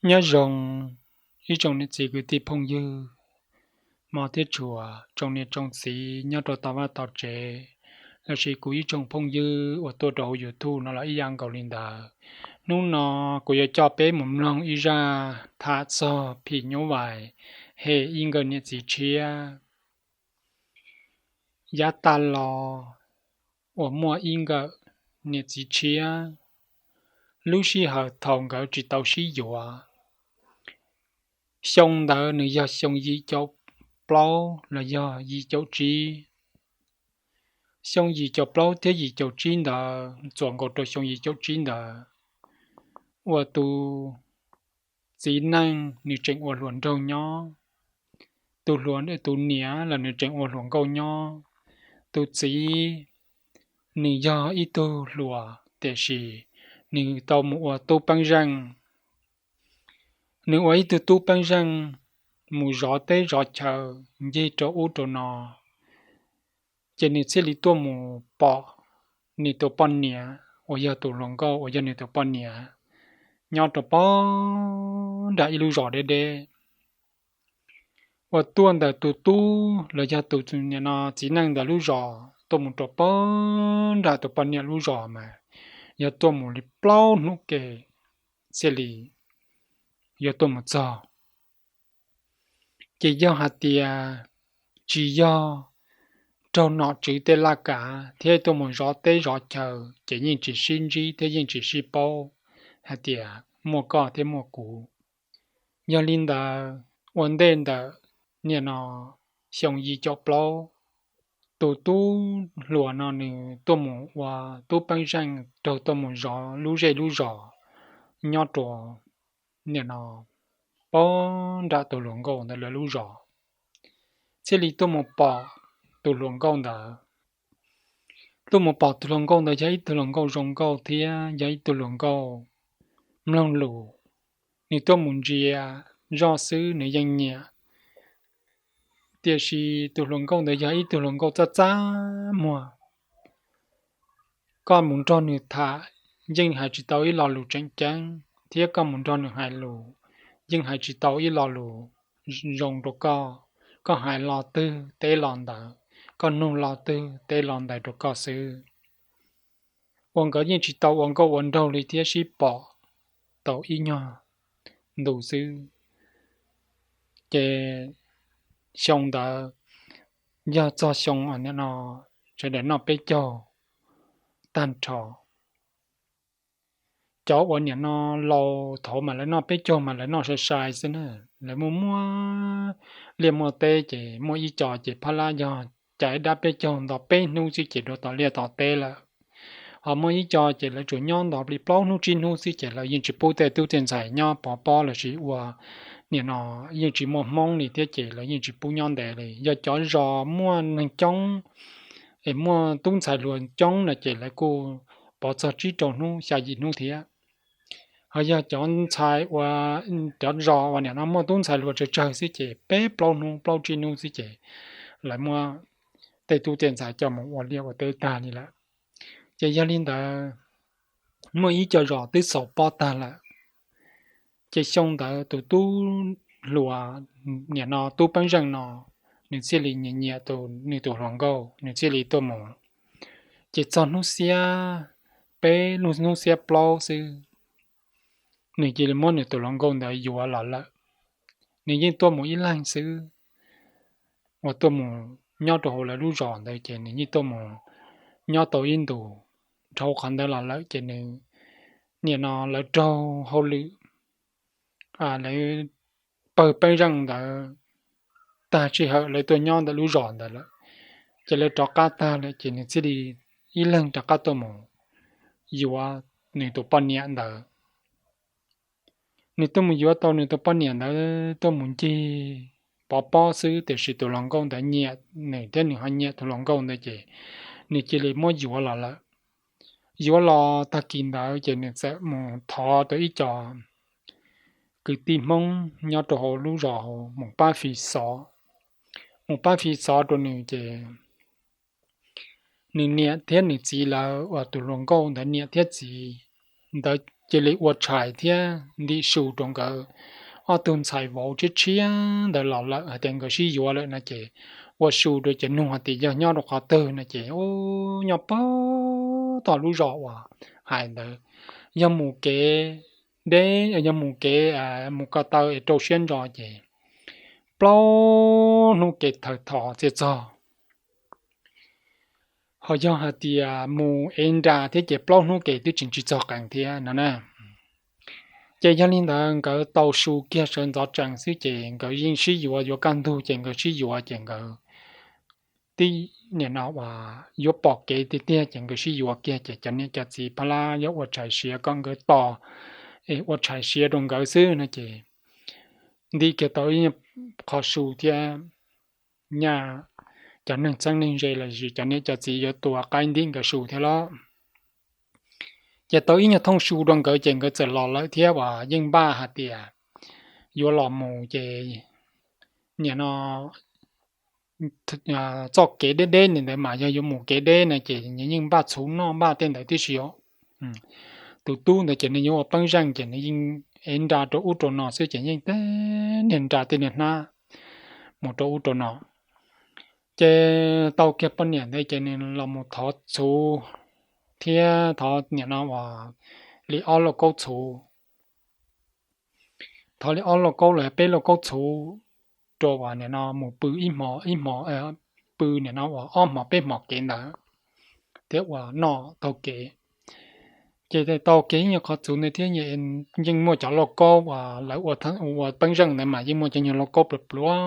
Nyob zoo ib tsoom niam txiv kwv tij phooj ywg, hmov thiab tshua, tsoom niam tsoom txiv nyob rau tom vaj tom tsev, lossis kuv ib tsoom phooj ywg uas tuaj rau hauv YouTube no los ib yam nkaus li ntawd. Hnub no kuv yuav coj peb mus mloog ib zaj tham txog phim nyuj vais hem ib nkawm niam txiv tshiab. Yav tas los uas muaj ib nkawm niam txiv tshiab, lub sij hawm thaum nkawd tsis tau sib yuav, xyoo ntawd nws yog xyoo yim caum plaub los yog yim caum tsib. Xyoo yim caum plaub thiab yim caum tsib ntawd, txuas nkaus rau xyoo yim caum tsib ntawd, uas tus txiv neej nws tseem ua hluas nraug nyob, tus hluas, tus niam los nws tseem ua hluas nkauj nyob. Tus txiv nws yog ib tug hluas tiam sis nws tau mus ua tub peeb zeej. Nws ua ib tug tub peeb zeej mus zov teb zov chaw ncig rau ub rau no, ces nws thiaj li tuaj mus pom nws tus poj niam uas yog tus hluas nkauj uas yog nws tus poj niam nyob rau pog nram ib lub zos deb deb. Uas tuaj ntawm tus tub los yog tus, nim no txiv neej ntawd lub zos tuaj mus rau pog nram tus poj niam lub zos mas yog tuaj mus li plaub hnub ke thiaj li yuav tuaj mus txog. Ces yog hais tias tsis yog raug nom tswv tej laj kav thiab tuaj mus zov teb zov chaw ces yeej tsis sib ntsib thiab yeej tsis sib paub hais tias muaj koj thiab muaj kuv. Yog li ntawd, ua ntej ntawm nim no xyoo yim caum plaub, tus tub hluas no nws tuaj mus ua tub peeb zeej raug tuaj mus zov lub zej lub zos nyob rau nim no pog nram tus hluas nkauj ntawd lawv lub zos, thiaj li tuaj mus pom tus hluas nkauj ntawd. Tuaj mus pom tus hluas nkauj ntawd yog ib tug hluas nkauj zoo nkauj thiab yog ib tug hluas nkauj mloog lus. Nws tuaj mus ntsia zoj xwb nws yeej nyiam, tiam sis tus hluas nkauj ntawd yog ib tug hluas nkauj txaj txaj muag. Koj mus nrog nws tham yeej hais tsis tau ib lo lus tseem ceeb, thiab koj mus nrog nws hais lus yeej hais tsis tau ib lo lus zoo rau koj. Koj hais lo twg teb lo ntawd, koj nug lo twg teb lo ntawd rau koj xwb. Uas nkawd yeej tsis tau ua nkauj ua nraug li thiab sib pom tau ib nyuag ntu xwb. Ces xyoo ntawd yog txog xyoo nim no sawv daws noj peb caug tag nrho. Cov uas nim no laus thaud mas lawv noj peb caug mas lawv noj sai sai xwb na. Lawv muaj muaj liaj muaj teb ces muaj ib co ces phab lab yog caiv dab peb caug nto peb hnub xwb ces dua tom liaj tom teb lawm. Ho muaj ib co ces lawv tsuas nyob nto li plaub hnub tsib hnub xwb ces lawv yeej tsis pub tej tub tej ntxhais nyob pov pob lossis ua, nim no yeej tsis muaj hmoob li thiab ces lawv yeej tsis pub nyob ntev li. Yog cov zos muaj neeg coob es muaj tub ntxhais hluas coob no ces lawv kuj pov txog tsib rau hnub xya yim hnub thiab. Ho yog cov ntxhais uas, cov zos uas nim no muaj tub ntxhais hluas tsawg tsawg xwb ces peb plaub hnub plaub tsib hnub xwb ces lawv muab tej tub tej ntxhais coj mus ua liaj ua teb tag li lawm. Ces yog li ntawd, muaj ib co zos twb xaus pob tag lawm. Ces xyoo ntawd tus tub hluas, nim no tub peeb zeej no, nws thiaj li nyiam nyiam tus, nws tus hluas nkauj, nws thiaj li tuaj mus. Ces txog hnub xiab peb, hnub xiab plaub xwb, nws cia li muab nws tus hluas nkauj ntawd yuav los lawm. Nws yeej tuaj mus ib leeg xwb, uas tuaj mus nyob rau hauv lawv lub zos ntawd ces nws yeej tuaj mus nyob tau ib ntus. Dhau qhov ntawd los lawm ces nws, nim no lawv raug hauj lwm, lawv pawg peeb zeej ntawd tag sij hawm lawv tuaj nyob ntawm lub zos ntawd lawm, ces lawv rov qab tag lawm ces nws thiaj li ib leeg rov qab tuaj mus yuav nws tus poj niam ntawd. Nws tuaj mus yuav tau nws tus poj niam ntawd tuaj mus ncig pov pob xwb tiam sis tus hluas nkauj ntawd nyiam nws thiab nws ho nyiam tus hluas nkauj ntawd ces nws cia li muab yuav los lawm. Yuav los tag kis ntawd ces nws txawm mus thov rau ib co kwv tij hmoob nyob rau hauv lub zos mus pab fi xov. Mus pab fi xov rau nws ces nws niam thiab nws txiv lawv uas tus hluas nkauj ntawd niam thiab txiv ntawd cia li ua tshais thiab ntim su rau nkawd ob tug ntxhais vauv tshiab tshiab ntawd los lawm hais tias nkawd sib yuav lawm no ces ua su rau ces nug hais tias yog nyob rau qhov twg no ces nyob pag tom lub zos uas hais ntawd, yog mus kev deb, yog mus kev mus ko taw es rau siab ntso ces plaub hnub kev thawm thom txias txog. Ho yog hais tias mus ev nra thiab ces plaub hnub kev twb tsis tsis txog qees thiab no na. Ces yog li ntawd nkawd tau su kiag sawv ntxov tsees xwb ces nkawd yeej sib yuav, yuav kaj ntug ces nkawd sib yuav ces nkawd tib nim no uas yuav pom kev tiag tiag ces nkawd sib yuav kiag ces cov niam cov txiv phab lab yuav ua tshais siav kom nkawd tos, es ua tshais siav rau nkawd xwb no ces ntim kiag tau ib qho su thiab nyaj cov neeg txheeb neeg ze los sis cov niam cov txiv yuav tua qaib ntim nkawd su thiab los. Ces tau ib nyuag thooj su rau nkawd ces nkawd txawm los lawm thiab uas yeej npaj hais tias yuav los mus ces nim no txoj kev deb deb li ntawd mas yog yuav mus kev deb no ces nws yeej npaj txhuv noj npaj tej ntawd tib si os. Tus tub ntawd ces nws yuav ua peeb zeej ces nws yeej ev nra rau ub rau no xwb ces yeej tej niag nra tej niag hnab mus rau ub rau no. Ces tau kiag poj niam ntawd ces nws los mus thov txhuv thiab thov nim no uas li ob lauj kaub txhuv, thov li ob lauj kaub los peb lauj kaub txhuv rau uas nim no mus pw ib hmo ib hmo, pw nim no uas ob hmos peb hmos kev ntawd thiab uas noj taug kev. Ces tau kiag ib nyuag qhov txhuv ntawd thiab yeej muaj cov lauj kaub uas lawv ua peeb zeej ntawd mas yeej muaj cov nyuag lauj kaub pluav pluav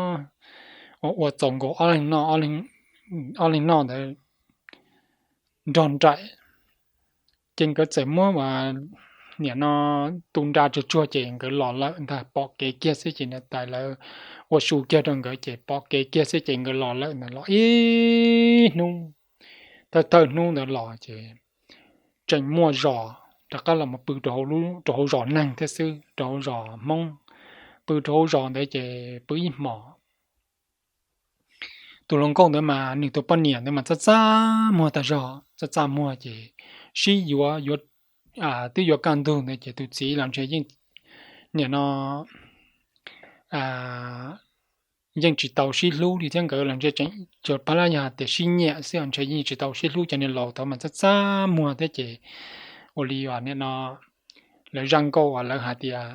uas ua txaus nkaus ob leeg noj ntawd nrog nraim. Ces nkawd txawm muab uas nim no tu nra tsuag tsuag ces nkawd los lawm ntag, pom kev kiag xwb ces niam tais lawv ua su kiag rau nkawd ces pom kev kiag xwb ces nkawd los lawm ntag, los ib hnub, thawj thawj hnub ntawd los ces tseem muaj zos rov qab los mus pw rau hauv zos neeg thiab xwb, rau hauv zos Hmoob, pw rau hauv zos ntawd ces pw ib hmos. Tus hluas nkauj ntawd mas nws tus poj niam ntawd mas txaj txaj muag tag zog, txaj txaj muag ces sib yuav, twb yuav kaj ntug ntawd ces tus txiv los ntshe yeej nim no yeej tsis tau sib hlub li thiab, nkawd los ntshe tseem, phab lab yog hais tias sib nyiam xwb los ntshe yeej tsis tau sib hlub, cov niag laus tod mas txaj txaj muag thiab ces ua li nim no lawv zaj nkauj lawv hais tias,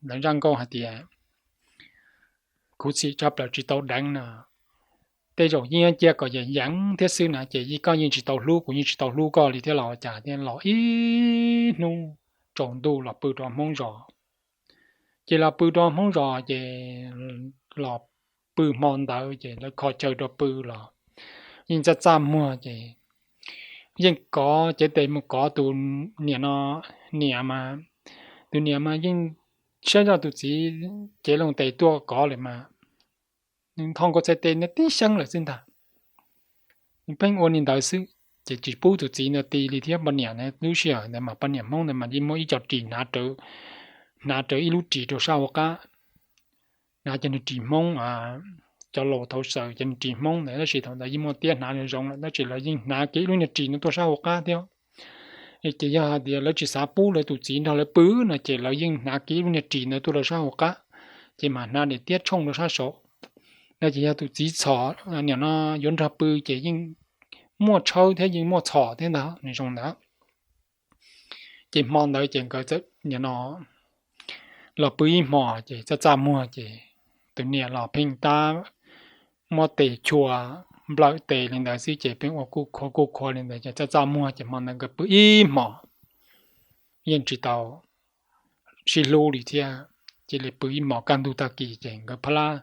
lawv zaj nkauj hais tias khuv xim tshaj plaws tsis tau deev no, tej zaum yeej cia kom yeem yeev thiab xwb na, ces koj yeej tsis tau hlub kuv yeej tsis tau hlub koj li thiab los cas thiab, los ib hnub tsaus ntuj los pw rau Hmoob zos. Ces los pw rau Hmoob zos ces los pw hmo ntawd ces lawv kho chaw rau pw los yeej txaj txaj muag ces yeej kov cev tes mus kov tus niam no, niam mas, tus niam mas yeej saib zoj tus txiv cev loo tes tuaj kov lawm mas nws nthos nkaus txhais tes nws tib xyeeb lawm xwb ntag. Nws pheej ua li ntawd xwb ces tsis pub tus txiv ntawd ti li thiab. Poj niam ntawd lub sij hawm ntawd mas poj niam Hmoob ntawd mas yeej muaj ib co ris hnav rawv, hnav rawv ib lub ris rau sab hauv qab, hnav cov niag ris Hmoob, cov laus thaum xaws cov niag ris Hmoob ntawd tab sis thaum ntawd yeej muaj tiab hnav zoo lawm tab sis lawv yeej hnav kiag ib lub niag ris no tuaj sab hauv qab thiab. Ces yog hais tias lawv tsis xav pub lawv tus txiv nrog lawv pw no ces lawv yeej hnav kiag ib lub niag ris ntawd tuaj rau sab hauv qab, ces mam hnav daim tiab tshooj rau sab saud. No ces yog tus txiv txhom nim no yuav nrog pw ces yeej muaj tshawb thiab yeej muaj txhom thiab ntag, nws zoo ntawd. Ces hmo ntawd ces nkawd txawm nim no los pw ib hmos ces txaj txaj muag ces tus niam los pheej tab muab tes chua nplawm tes li ntawd xwb ces pheej ua kuj khuav kuj khuav li ntawd ces txaj txaj muag ces hmo ntawd nkawd pw ib hmos yeej tsis tau sib hlub li thiab. Cia li pw ib hmos kaj ntug tag kis ces nkawd phab lab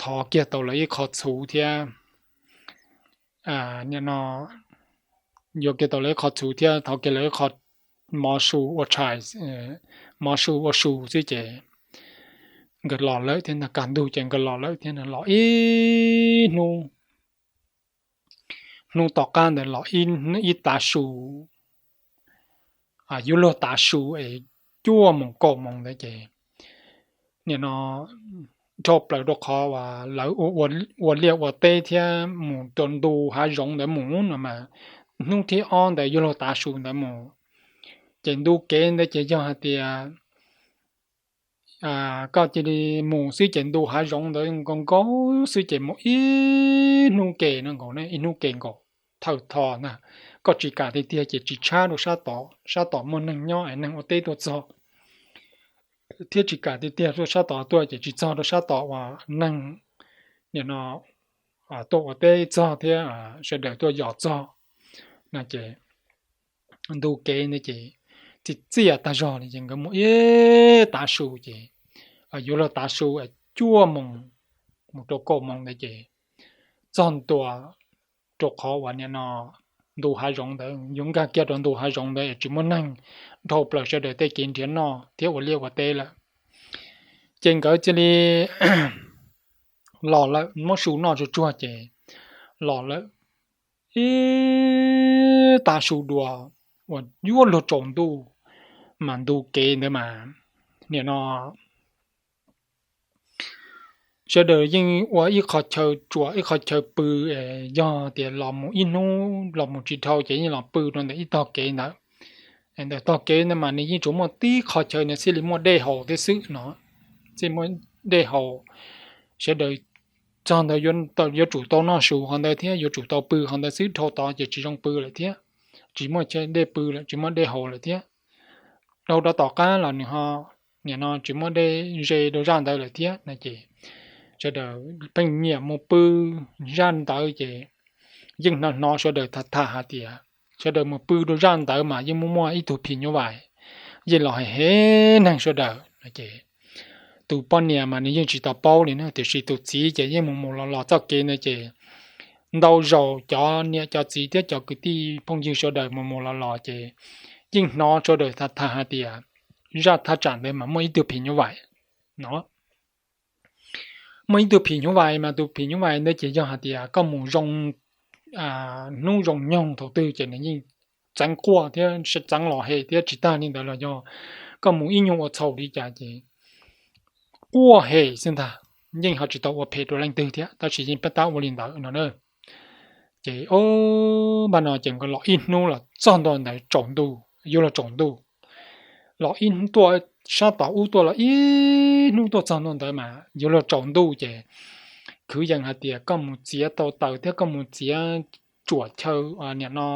thov kiag tau lawv ib qho txhuv thiab nim no yuav kiag tau lawv ib qho txhuv thiab thov kiag lawv ib qho mov su ua tshais, mov su ua su xwb ces nkawd los lawm thiab ntag, kaj ntug ces nkawd los lawm thiab ntag, los ib hnub, hnub tom qab ntawd los ib tav su, yuav luag tav su es cuaj moos kaum moos ntawd ces nim no dhau plaws rau qhov uas lawv ua liaj ua teb thiab mus rau ntu hav zoov ntawd mus no mas hnub thib ob ntawd yuav luag tav su ntawd mus Ces ntu kev ntawd ces yog hais tias koj cia li mus xwb ces ntu hav zoov ntawd nkaus nkaus xwb ces mus ib hnub kev no nkaus, ib hnub kev nkaus thawj tho na. Koj tsis kam tiag tiag ces tsis tshab rau sab tod, sab tod muaj neeg nyob es neeg ua teb tuaj txog, thiab tsis kam tiag tiag rau sab tod tuaj ces tsis txog rau sab tod uas neeg nim no tuaj ua teb txog thiab sawv daws tuaj yos txog no ces ntu kev ntawd ces txias txias tag zog li ces nkawd mus ib tav su ces yuav luag tav su cuaj moos mus rau kaum moos ntawd ces txog ntua rau qhov uas nim no ntu hav zoov ntawd yuav nkag kiag rau ntu hav zoov ntawd es tsis muaj neeg, dhau plaws sawv daws tej kev nrhiav noj thiab ua liaj ua teb lawm. Ces nkawd cia li los lawm, muab su noj tsuag tsuag ces los lawm ib tav su dua uas yuav luag tsaus ntuj, mas ntu kev ntawd mas nim no sawv daws yeej ua ib qho chaw tsuas ib qho chaw pw, yog tias los mus ib hnub los mus tsis dhau ces yeej los pw rau ntawm ib tog kev ntawd. Ntawm tog kev ntawd mas nws yeej tsuas muaj tib qho chaw nws thiaj li muaj dej haus thiab xwb no, thiaj muaj dej haus. Sawv daws txog ntawd yuav tsum tau noj su qhov ntawd thiab yuav tsum tau pw qhov ntawd xwb, dhau tod ces tsis zoo pw lawm thiab, tsis muaj dej pw lawm, tsis muaj dej haus lawm thiab. Dhau rov tom qab los nws ho nim no tsis muaj dej ze rau zaj ntawd lawm thiab no ces sawv daws pheej nyiam mus pw zaj ntawd ces yeej hnov hnov sawv daws tham tham hais tias sawv daws mus pw rau zaj ntawd mas yeej muaj muaj ib tug phim nyuj vais yeej los hem hem neeg sawv daws no ces tus poj niam mas nws yeej tsis tau paub li na, tiam sis tus txiv ces yeej mus mus los los txoj kev ntawd ces ntau zaus cov niam cov txiv thiab cov kwv tij phooj ywg sawv daws mus mus los los ces yeej hnov sawv daws tham tham hais tias zaj thaj tsam ntawd mas muaj ib tug phim nyuj vais no. Muaj ib tug phim nyuj vais mas tus phim nyuj vais ntawd ces yog hais tias koj mus zoo hnub zoo nyoog thaum twg ces nws yeej txeev quaj thiab txeev los hem thiab tsis tag li ntawd los yog koj mus ib nyuag ua txhaum li cas ces quaj hem xwb ntag, yeej ho tsis tau ua phem rau leej twg thiab tab sis yeej pab tab ua li ntawd no na. Ces o, npaj no ces nkawd los ib hnub los txog ntua ntawd tsaus ntuj, yuav luag tsaus ntuj. Los ib hnub tuaj sab tom ub tuaj los ib hnub tuaj txog ntua ntawd mas yuav luag tsaus ntuj ces kwv yees hais tias koj mus txiav tau taws thiab koj mus txiav tsuam chaw nim no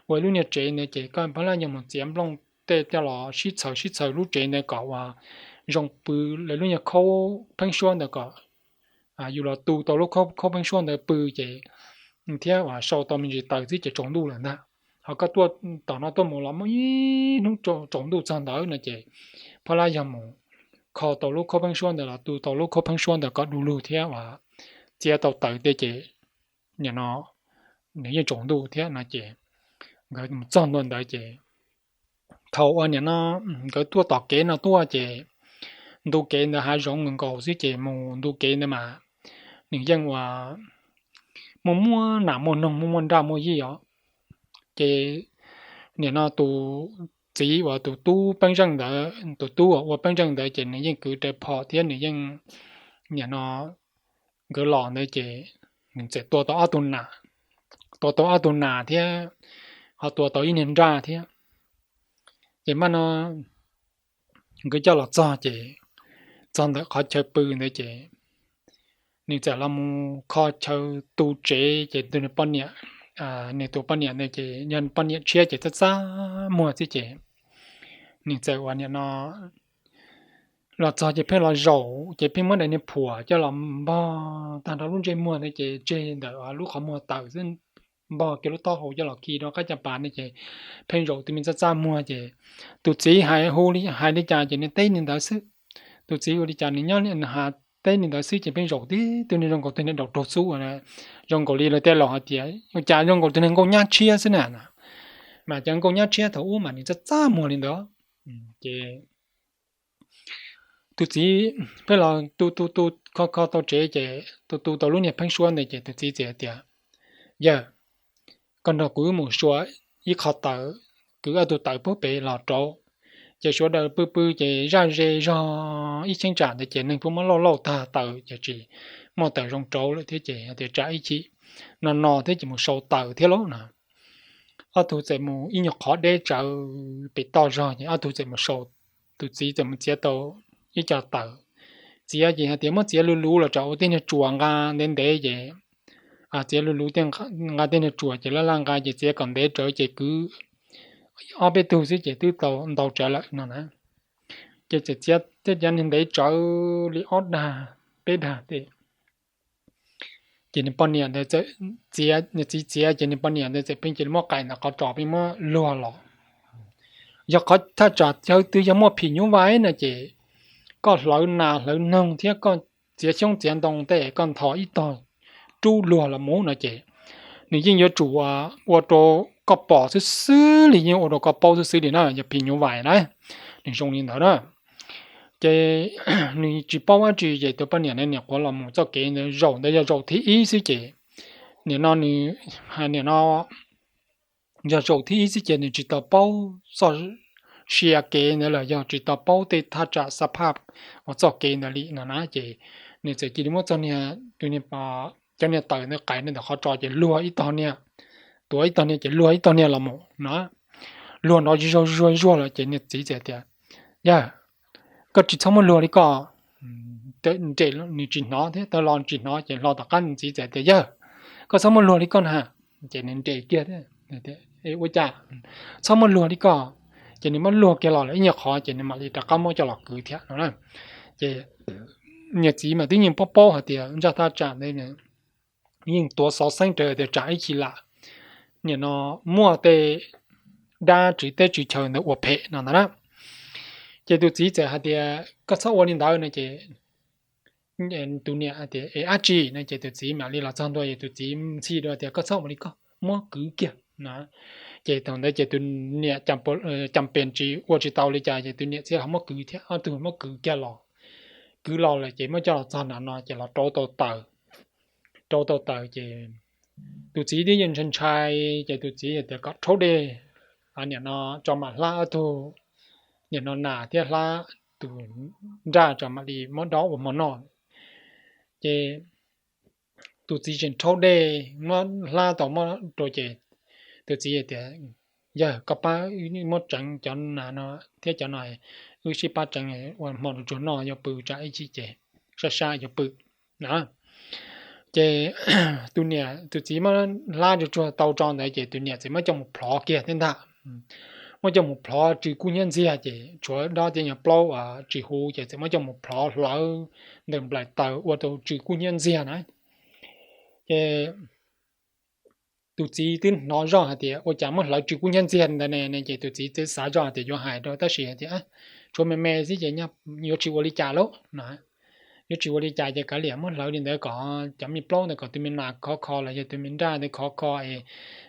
ua lub niag tsev ntawd ces koj pab lab yog mus txiav nplooj tej coj los sib txhawv sib txhawv lub tsev ntawd kom uas zoo pw, lawv lub nyuag khaub pheeb suab ntawd kom yus los tu tau lub khaub pheeb suab ntawd pw ces thiab uas sau tau me ntsis taws xwb ces tsaus ntuj lawm ntag. Ho koj tuaj tom no tuaj mus los muaj ib hnub tsaus ntuj txog ntawd no ces pab lab yog mus kho tau lub khaub pheeb suab ntawd los tu tau lub khaub pheeb suab ntawd kom du lug thiab uas txiav tau taws tej ces nim no nws yeej tsaus ntuj thiab no ces nkawd mus txog ntua ntawd ces thaum uas nim no nkawd tuaj tom kev no tuaj ces ntu kev ntawd hav zoov nkaus nkaus xwb ces mus ntu kev ntawd mas nws yeej uas muaj muaj nas muaj noog muaj muaj nraj muaj yij os. Ces nim no tus txiv uas tus tub peeb zeej ntawd, tus tub uas ua peeb zeej ntawd ces nws yeej kwv rawv phom thiab nws yeej nim no nkawd los ntawd ces nws txawm tua tau ob tug nas, tua tau ob tug nas thiab ho tua tau ib niag nraj thiab. Ces npaj no nkawd coj los txog ces txog ntawm qhov chaw pw ntawd ces nws txawm los mus kho chaw tu tsev ces tus poj niam, nws tus poj niam ntawd ces yog poj niam tshiab ces txaj txaj muag xwb ces nws txawm uas nim no los txog ces pheej los zaum ces pheej muab daim niag phuam coj los npog tag nrho lub ntsej muag ntawd ces tseg ntawm lub qhov muag tawm xwb, npog kiag lub taub hau coj los khi rau qab caj pas ntawd ces pheej zaum tus me txaj txaj muag ces tus txiv hais hu hais li cas ces nws teb li ntawd xwb. Tus txiv hu li cas nws nyob hais teb li ntawd xwb ces pheej zaum tib tug niag zoo nkaus tus niag daus raug xub, zoo nkaus li lawv tej laus hais tias ua cas zoo nkaus tus niag nkauj nyab tshiab xwb na. Mas cov nkauj nyab tshiab thaum ub mas nws txaj txaj muag li ntawd. Ces tus txiv pheej los tu tu tu kho kho tau tsev ces tu tu tau lub niag pheeb suab ntawd ces tus txiv txawm hais tias, yawg, koj nrog kuv wb mus sua ib qho taws, kwv ob tug taws puag pem los rauv. Ces sawv daws pw pw ces zaj ze zog ib cheeb tsam ntawd ces neeg puab muab lauj lauj tag taws ces tsis muaj taws zoo rauv lawm thiab ces tias tsam ib chim no no thiab ces mus sau taws thiab lauj no. ob tug txawm mus ib nyuag qhov deb tsawv pem toj zog ces ob tug txawm mus sau, tus txiv txawm mus txiav tau ib co taws. Txiav ces hais tias muab txiav luv luv los rau ua tej niag tsuas nqa ntev ntev ces txiav luv luv nqa tej niag tsuas ces laj laj nqa ces txiav kom ntev tsawv ces kwv ob peb tug xwb ces twb tau ntau tsawv lawm no na. Ces txawm txiav tej cov niag ntev tsawv li ob dag peb dag tej. Ces nws poj niam ntawd txawm txiav, nws txiv txiav ces nws poj niam ntawd txawm pheej cia li muab qais ntawm qhov tsos pheej muab luag los. Yog qhov thaj tsam chaw twg yog muaj phim nyuj vais no ces koj hlawv nas hlawv noog thiab koj txiav xyoob txiav ntoo tej koj ntho ib tog rub luag los mus no ces nws yeej yuav tsum ua rau koj pom xwb xwb li, yeej ua rau koj paub xwb xwb li na, yog phim nyuj vais na. Nws zoo li ntawd na. Ces nws tsis paub dab tsi ces tus poj niam ntawd nim qhuav los mus txoj kev ntawd zaum ntawd yog zaum thib ib xwb ces nim no nws, nim no yog zaum thib ib xwb ces nws tsis tau paub txoj sia kev ntawd los yog tsis tau paub tej thaj tsam xab phaj uas txoj kev ntawd li no na ces nws txawm cia li muab txog niag, cov niag taws ntawd qais ntawm qhov tsos ces luag ib tog niag, tuav ib tog niag ces luag ib tog niag los mus no. Luag nrov zuag zuag zuag los ces niag txiv txawm tias, yawg, koj tsis txhob muab luag li koj. Nres nws tsis hnov thiab, taw los tsis hnov ces hlo tom qab nws txiv txawm tias, yawg, koj txhob muab luag li koj na. Ces nws nres kiag thiab, ua cas, txhob muab luag li koj. Ces nws muab luag kiag los lawm ib nyuag qhov ces nws mam li rov qab muab coj los kwv thiab no na. Ces niag txiv mas twb yeej paub paub hais tias ntsaj thaj tsam ntawd yeej tuav xov xeeb rawv tias tsam ib chim lam nim no muaj tej dab tswv teb tswv chaw ntawd ua phem no ntag na. Ces tus txiv txawm hais tias koj txhob ua li ntawd no ces tus niam hais tias es dab tsi no ces tus txiv mam li los txog ntua ces tus txiv ntxhi dua tias koj txhob ua li koj, muab kwv kiag no. Ces thaum ntawd ces tus niam cas pes tsis ua tsis tau li cas ces tus niam thiaj ho muab kwv thiab, ob tug muab kwv kiag los. Kwv los lawm ces muab coj los txog nram no ces los rauv tau taws. Rauv tau taws ces tus txiv twb yeej ntshai ntshai ces tus txiv tias kom rhaub dej, nim no tso mam hlab ob tug, nim no nas thiab hlab tus nraj tso mam li muab dob ua hmo noj. Ces tus txiv tseem rhaub dej muab hlab tau muab rau ces tus txiv tias, yawg, koj pab muab tseev cov nas no thiab cov no, wb sib pab tseev ua hmo tsuag tsuag noj yuav pw, tsam ib chim ces sab sab yuav pw na. Ces tus niam tus txiv muab hlab tsuag tsuag tau tso ntawd ces tus niam txiv muab coj mus plhov kiag thiab ntag. Muab coj mus plhov tsw kub hnyiab ntxiag ces tshuav dob tej nyuag plaub tsis huv ces txiv muab coj mus plhov hlawv ntawm nplaim taws ua rau tsw kub hnyiab ntxiag na. Ces tus txiv twb hnov zoj hais tias ua cas muab hlawv tsw kub hnyiab ntxiag ntawd ne, ces tus txiv twb xav zoj hais tias yuav hais rau tab sis tias tshuav me me xwb ces yuav tsis ua li cas lauj no. Yuav tsis ua li cas ces kav liam muab hlawv li ntawd kom cov me plaub ntawd kom tus me nas khov kho los yog tus me nraj ntawd khov kho es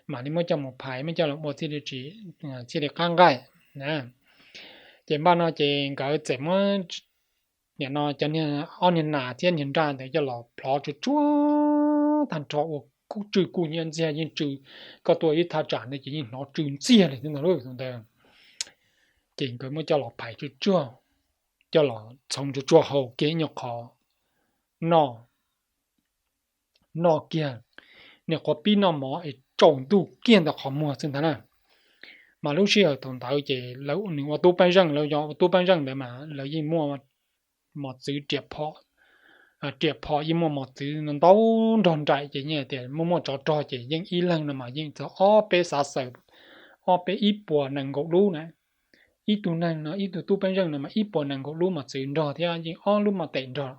mam li muab coj mus phais muab coj los ua thiaj li qab nqaij na. Ces npaj no ces nkawd txawm muab nim no cov niag ob niag nas thiab niag nraj ntawd coj los plhov tsuag tsuag tag nrho ua kub tsw kub hnyiab ntxiag yeej tsw, koj tuaj ib thaj tsam ntawd ces yeej hnov tsw ntxiag li thiab ntag lauj tus ntawd. Ces nkawd muab coj los phais tsuag tsuag, coj los txhoov tsuag tsuag haus kiag ib nyuag qho noj, noj kiag, niag qhuav pib noj mov es tsaus ntuj kiag ntawm qhov muag xwb ntag na. Mas lub sij hawm thaum ntawd ces lawv nws ua tub peeb zeej, lawv yog ua tub peeb zeej ntawd mas lawv yeej muaj mos txwv riam phom, riam phom yeej muaj mos txwv ntau nrog nraim ces yeej tias muaj muaj tsov rog ces yeej ib leeg no mas yeej txog ob peb xav xaws, ob peb ib puas nees nkaum lub na. Ib tug neeg no ib tug tub peeb zeej no mas ib puas nees nkaum lub mos txwv nrog thiab yeej ob lub mos tes nrog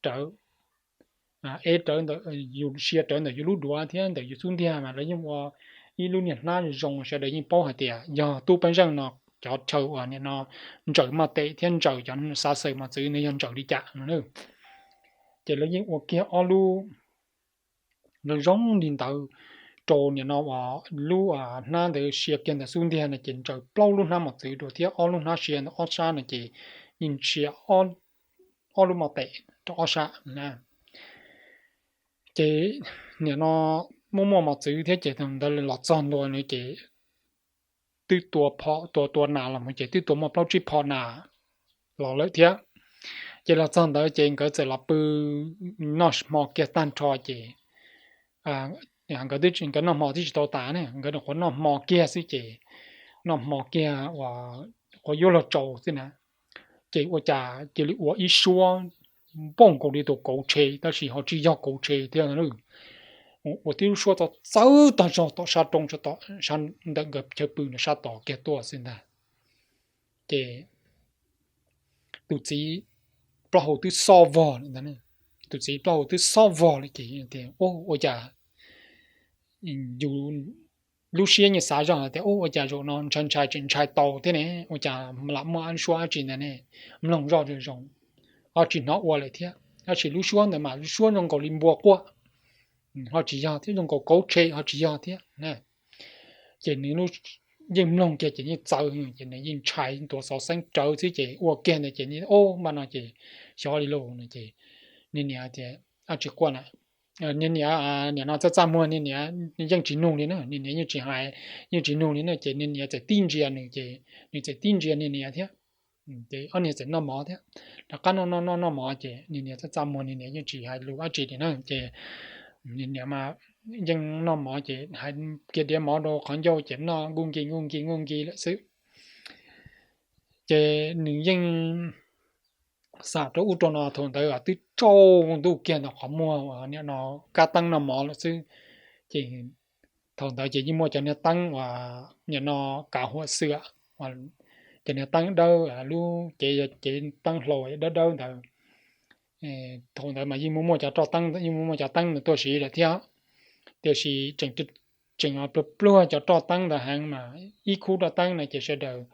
rawv, ev rawv ntawm, yus sia rawv ntawm yus lub duav thiab ntawm yus xub ntiag mas lawv yeej ua ib lub niag hnab zoo, sawv daws yeej paub hais tias yog tub peeb zeej no cov chaw uas nim no ntsaws mos tes thiab ntsaws cov xav xaws mos txwv no yog ntsaws li cas no. Ces lawv yeej ua kiag ob lub zoo li ntawd rau nim no lub hnab ntawd sia kiag ntawm xub ntiag no ces ntsaws plaub lub hnab mos txwv rau thiab ob lub hnab sia ntawm ob sab no ces yeej sia ob lub mos tes rau ob sab na. Ces nim no muaj muaj mos txwv thiab ces thaum ntawd los txog ntua no ces twb tua phom tua tua nas los mus ces twb tua muaj plaub tsib phom nas los lawm thiab. Ces los txog ntawd ces nkawd txawm los pw noj hmo kiag tag nrho ces nkawd twb nkawd noj hmo twb tsis tau tas ne, nkawd nyuam qhuav noj hmo kiag xwb ces, noj hmo kiag uas qhuav yuav luag tsaus xwb na, ces ua cas cia li ua ib suab npaum nkaus li tus kauv tshe tab sis ho tsis yog kauv tshe thiab, ua tib lub suab txawv tag zog tom sab roob, sab ntawm nkawd chaw pw no sab tod kiag tuaj xwb ntag. Ces tus txiv plaub hau twb xob vog li ntag, tus txiv plaub hau twb xob vog li ces tias, ua cas yus lub siab yeej xav zog hais tias, ua cas zaum no ntshai ntshai tseem ntshai tau thiab ne, ua cas lam muaj ab suab dab tsi ntag ne, mloog zoj zoo zoo, ho tsis hnov ua lawm thiab, tab sis lub suab ntawd mas lub suab zoo nkaus li npua quaj, ho tsis yog thiab, zoo nkaus kauv tshe ho tsis yog thiab. Ces nws yeej mloog kiag ces yeej txawv, ces nws yeej ntshai ntuav xov xeeb rawv xwb ces ua kiag ntawd ces, o, npaj no ces xyov li lauj no ces niag niam tias, ab tsis quaj na, niam, niam no txaj txaj muag niag niam yeej tsis nug li na, niag niam yeej tsis hais, yeej tsis nug li na ces niag niam txawm tib ntsia nws ces nws txawm tib ntsia niag niam thiab. Ces ob niag txawm noj mov thiab, rov qab noj noj noj noj mov ces niag niam txaj txaj muag niag niam yeej tsis hais lus dab tsi li na ces niag niam mas yeej noj mov ces hais kiag diav mov rau qhov ncauj ces noj nkuj nkis nkuj nkis nkuj nkis lawm xwb. Ces nws yeej xam rau ub rau no, thaum ntawd twb tsaus ntuj kiag ntawm qhov muag nim no kab teeb noj mov lawm xwb. Ces thaum ntawd ces yeej muaj cov niag teeb uas nim no kav huam xwm, cov niag teeb dawb, lub cev yog cev teeb hlau dawb dawb ntawd. Thaum ntawd mas yeej muaj muaj cov roj teeb, yeej muaj muaj cov teeb ntawd tuaj siv lawm thiab, tiam sis tseem pluag pluag cov roj teeb ntawd heev mas ib khub roj teeb no ces sawv daws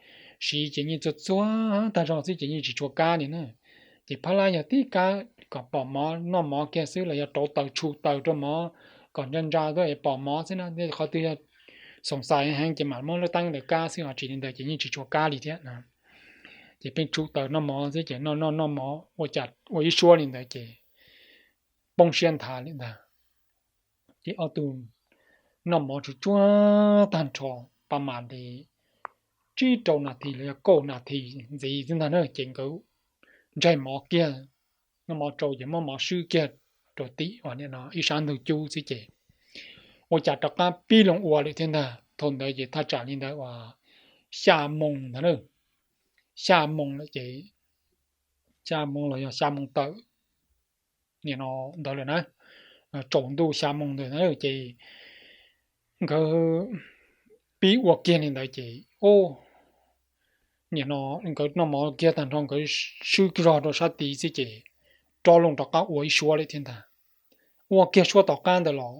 siv ces yeej txuag txuag tag zog xwb ces yeej tsis tshua kab li na. Ces phab lab yog tib kab kom pom mov noj mov kiag xwb los yog rauv taws tshu taws rau mov kom ntsa ntsa tuaj es pom mov xwb na, qhov twg yog xoom xais heev ces mam muab lub teeb ntawd kab xwb, ho tsis li ntawd ces yeej tsis tshua kab li thiab na. Ces pheej tshu taws noj mov xwb ces noj noj noj mov ua cas ua ib suab li ntawd ces poob siab nthav li ntag. Ces ob tug noj mov tsuj tsuag tag nrho, pab mam li tsib rau nas this los yog kaum nas this ntxiv xwb ntag na ces nkawd ntsais mov kiag, noj mov rau ces muab mov swb kiag rau tim uas nim no ib sab ntug cub xwb ces ua cas rov qab pib loo ua lawm thiab ntag. Thaum ntawd ces thaj tsam li ntawd uas xya moo ntag na, xya moo lawm ces, xya moo los yog xya moo tawm nim no ntawd lawm na, tsaus ntuj xya moo ntawd na ces nkawd pib ua kiag li ntawd ces, o, nim no nkawd noj mov kiag tag nrho nkawd swb zog rau sab tid xwb ces rov loo rov qab ua ib suab lawm thiab ntag. Ua kiag suab tom qab ntawd los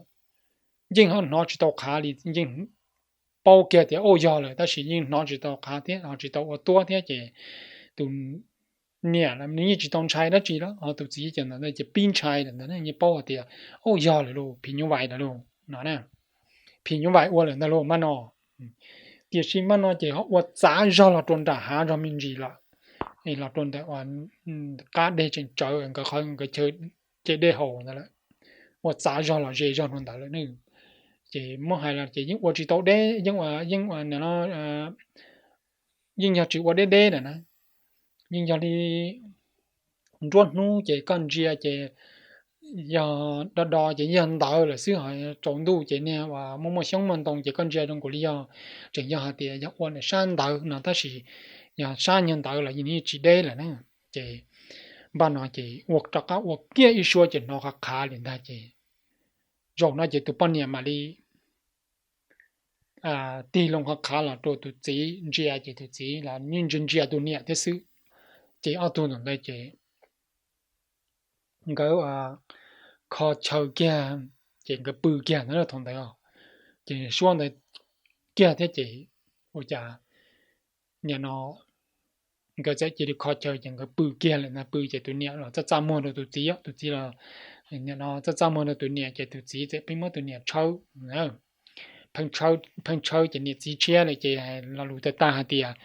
yeej hnov tsis tau qhav li, yeej paub kiag tias, o, yog lawm tab sis yeej hnov tsis tau qhav thiab ho tsis tau ua tuab thiab ces tus niam nws yeej tsis tau ntshai dab tsi los ho tus txiv ces ntawd ces pib ntshai lawm ntag, yeej paub hais tias, o, yog lawm lauj, phim nyuj vais lawm lauj no na, phim nyuj vais ua lawm ntag lauj maj no. Tiam sis maj no ces ho ua txav zog los rau nram hav zog me ntsis lawm, los rau ntawm qab dej tseem tsawv nkawd qhov nkawd chaw, ces dej haus ntawd lawm, ua txav zog los ze zog rau ntawd lawm ne. Ces muab hais los ces yeej ua tsis tau deb, yeej ua, yeej ua no, yeej yog tsis ua deb deb lawm na, yeej yog li nruab hnub ces koj ntsia ces yog do do ces yog ntawd lawm xwb, ho tsaus ntuj ces niag uas muaj muaj xyoob muaj ntoo ces koj ntsia zoo nkaus li yog, tseem yog hais tias yog ua ntawm sab ntawd no tab sis yog sab nyuag ntawd los yeej tsis deb lawm na. Ces npaj no ces ua rov qab ua kiag ib suab ces hnov qhav qhav li ntag ces zaum no ces tus poj niam mam li tig loo qhav qhav los rau tus txiv ntsia ces tus txiv los yeej ntsia ntsia tus niam thiab xwb. Ces ob tug ntawd ces nkawd kho chaw kiag ces nkawd pw kiag ntawd thaum ntawd, ces suab ntawd kiag thiab ces ua cas nim no nkawd txawm cia li kho chaw ces nkawd pw kiag lawm ntag, pw ces tus niam los txaj txaj muag rau tus txiv, tus txiv los nim no txaj txaj muag rau tus niam ces tus txiv txawm pheej muab tus niam tshawb, pheej tshawb ces niam txiv tshiab lawm ces lo lus tag tag hais tias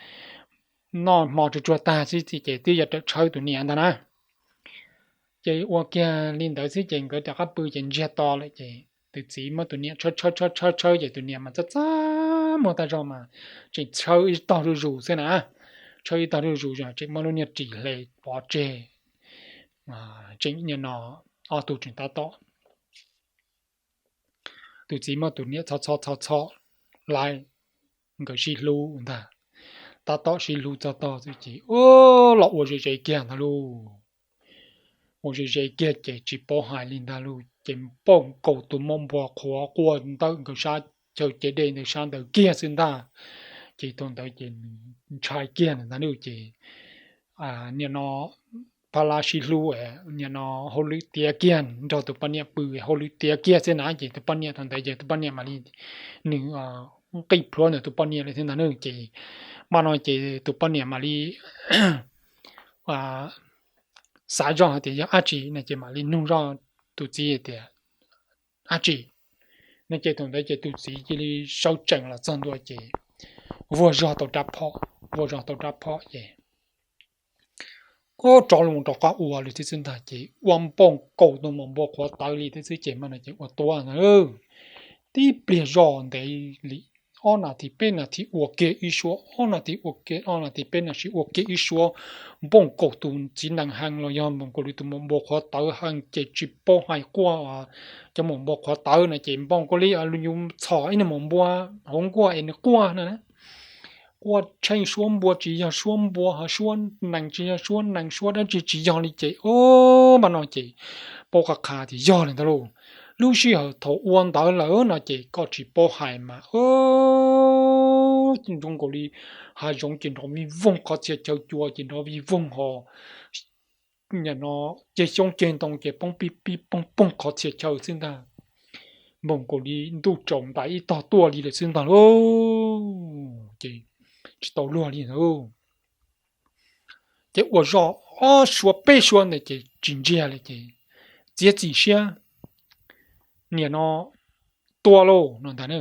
noj hmo tsuag tsuag tag xwb ces twb yuav rawm tshawb tus niam ntag na. Ces ua kiag li ntawd xwb ces nkawd rov qab pw ces ntsiag to lawm ces tus txiv muab tus niam tshawb tshawb tshawb tshawb ces tus niam mas txaj txaj muag tag zog mas tseem tshawb ib tog zuj zus xwb na, tshawb ib tog zuj zus tseem muab lub niag ris hle pov tseg, tseem nim no ob tug tseem tab tom tus txiv muab tus niam txhob txhob txhob txhob lawm, nkawd sib hlub ntag. Tab tom sib hlub txog tog xwb ces, o, los ua ze ze kiag ntag lauj. Ua ze ze kiag ces tsis paub hais li ntag lauj, ces npauj nkaus tus maum npua qhuav quaj ntawm nkawd sab chaw cev dej ntawd sab ntawd kiag xwb ntag. Ces thaum ntawd ces nws ntshai kiag ntag lauj ces, nim no pab lab sib hlub, nim no hauj lwm tiav kiag nrog tus poj niam pw, hauj lwm tiav kiag xwb na ces tus poj niam thaum ntawd ces tus poj niam mam li, nws nqis plhuav ntawm tus poj niam li thiab ntag lauj ces, mas no ces tus poj niam mam li xav zoj hais tias yog dab tsi no ces mam li nug zoj tus txiv hais tias dab tsi no ces thaum ntawd ces tus txiv cia li sawv tsees los txog ntua ces vuag zog tau rab phom, vuag zog tau rab phom ces, o, rov los rov qab ua li thiab xwb ntag ces ua npauj nkaus tus maum npua qhuav tawv li thiab xwb ces mas no ces ua tua ntag lauj. Tib pliag zoj ntev li ob nas this peb nas this ua kiag ib suab, ob nas this ua kiag ob nas this peb nas this ua kiag ib suab, npauj nkaus tus txiv nees heev los yog npauj nkaus li tus maum npua qhuav tawv heev ces tsis paub hais quaj, cov maum npua qhuav tawv no ces npauj nkaus li yus txhom ib niag maum npua hauv nkuaj es nws quaj no na. Quaj tsheej suab npua tsis yog suab npua, ho suab nees tsis yog suab nees, suab dab tsi tsis yog li ces, o, mas no ces paub qab qha tias yog li ntag lauj. Lub sij hawm thaum ua ntawd lawm no ces koj tsis paub hais mas, o, zoo nkaus li hav zoov ces nrov vij voog, qhov txhia chaw cua ces nrov vij voog ho, nim no ceg xyoob ceg ntoo ces poob pib pib poog poog qhov txhia chaw xwb ntag. Npauj nkaus li ntuj tsaus ntais ib tog tuaj li lawm xwb ntag lauj. Ces tsis tau luag li ntag. Ces ua zoj ob suab peb suab ntawd ces tsis ntsiag li ces txiav txim siab, nim no tua lauj no ntag.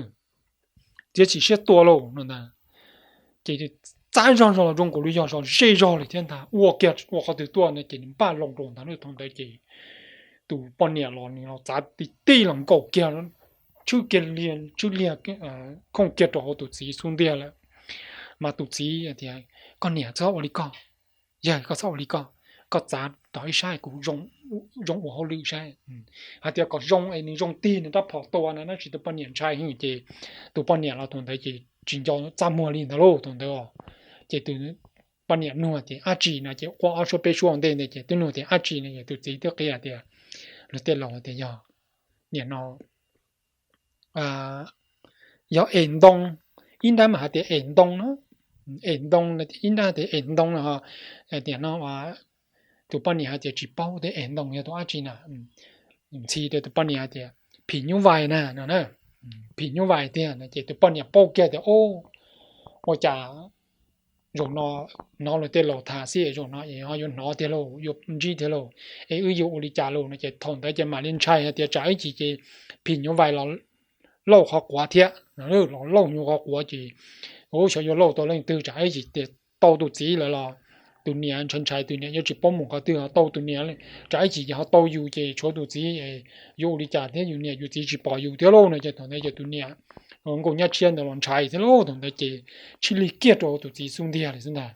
Txiav txim siab tua lauj no ntag. Ces txav zog zog los zoo nkaus li yog zog zej zog li thiab ntag, ua kiag ua qhov twg tuaj no ces nws npaj loo rau ntag. Thaum ntawd ces tus poj niam los nws los txav tib tij los nkaum kiag, tshwb kiag liag, tshwb liag khooj kiag rau hauv tus txiv xub ntiag lawm. Mas tus txiv tias, koj niam txhob ua li koj, yawg koj txhob ua li koj, koj txav rau ib sab kuv zoo ua hauj lwm saib. Hais tias kom zoo es nws zoo tig nws rab phom tua no tab sis tus poj niam ntshai heev ces tus poj niam los thaum ntawd ces tsis nco txaj muag li ntag lauj thaum ntawd. Ces tus poj niam nug tias dab tsi no ces quaj ob suab peb suab ua ntej ntawd ces twb nug tias dab tsi no ces tus txiv twb qhia tias, luag tej laus tias yog, nim no yog es ntoo, ib nrab mas hais tias es ntoo no, es ntoo, ib nrab tias es ntoo no, tias no tus poj niam hais tias tsis paub tias es ntoo yog tus dab tsi na. Ntxhi rau tus poj niam hais tias phim nyuj vais na no, phim nyuj vais tiag no ces tus poj niam paub kiag tias, o, ua cas zaum no hnov luag tej laus tham xwb zaum no es ho yuav hnov tiag lauj, yuav ntsib tiag lauj, es wb yuav ua li cas lauj no ces thaum ntawd ces mam li ntshai hais tias tsam ib chim ces phim nyuj vais los lauj qhov quav thiab, los lauj nyuj qhov quav ces, u, xyov yuav lauj tau leej twg, tsam ib chim tau tus txiv lawm los tus niam ntshai ntshai tus niam yuav tsis paub mus qhov twg ho tau tus niam, tsam ib chim ces ho tau yus ces tshuav tus txiv, yuav ua li cas thiab yus niam yus txiv tsis pom yus thiab lauj no ces thaum ntawd ces tus niam nkaus nyab tshiab ntawd los ntshai thiab lauj. Thaum ntawd ces tshib lig kiag rau tus txiv xub ntiag li xwb ntag.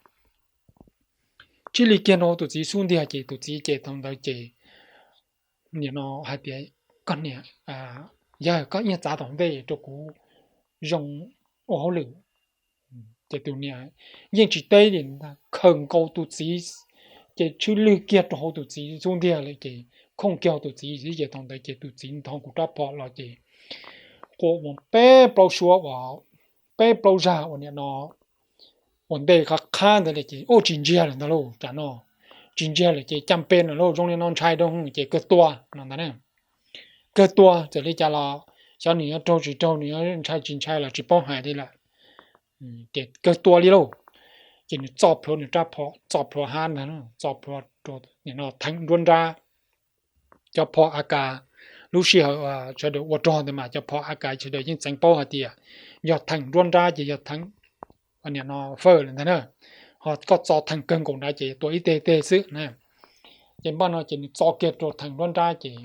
Tshib lig kiag rau tus txiv xub ntiag ces tus txiv ces thaum ntawd ces nim no hais tias, koj niam, yawg koj ib nyuag txav tom ntej rau kuv zoo ua hauj lwm. Ces tus niam yeej tsis teb li, khaws nkaus tus txiv ces tshwb lig kiag rau hauv tus txiv xub ntiag lawm ces khooj kiag tus txiv xwb ces thaum ntawd ces tus txiv nthos kuv rab phom los ces quaj ua peb plaub suab uas, peb plaub zag uas nim no ua ntej qab qhab ntawd li ces, u, tsis ntsiag lawm ntag lauj, tsam no tsis ntsiag lawm ces caj npeb no lauj, zoo li no ntshai rau ces kawg tua no ntag. Kawg tua txawm li cas los xyov nws yuav raug tsis raug, nws yuav ntshai tsis ntshai los tsis paub hais li lawm. Ces kawg tua li lauj. Ces nws txo plhuav nws rab phom, txo plhuav hab ntag, txo plhuav rau, nim no theem nruab nrab. Cov phom AK, lub sij hawm sawv daws ua rog ntawd mas cov phom AK sawv daws yeej txeev paub hais tias yog theem nruab nrab ces yog theem, nim no fawj lawm ntag na. Ho koj txo theem kawg nkaus nrad ces tua ib teg teg xwb na. Ces npaj no ces nws txo kiag rau theem nruab nrab ces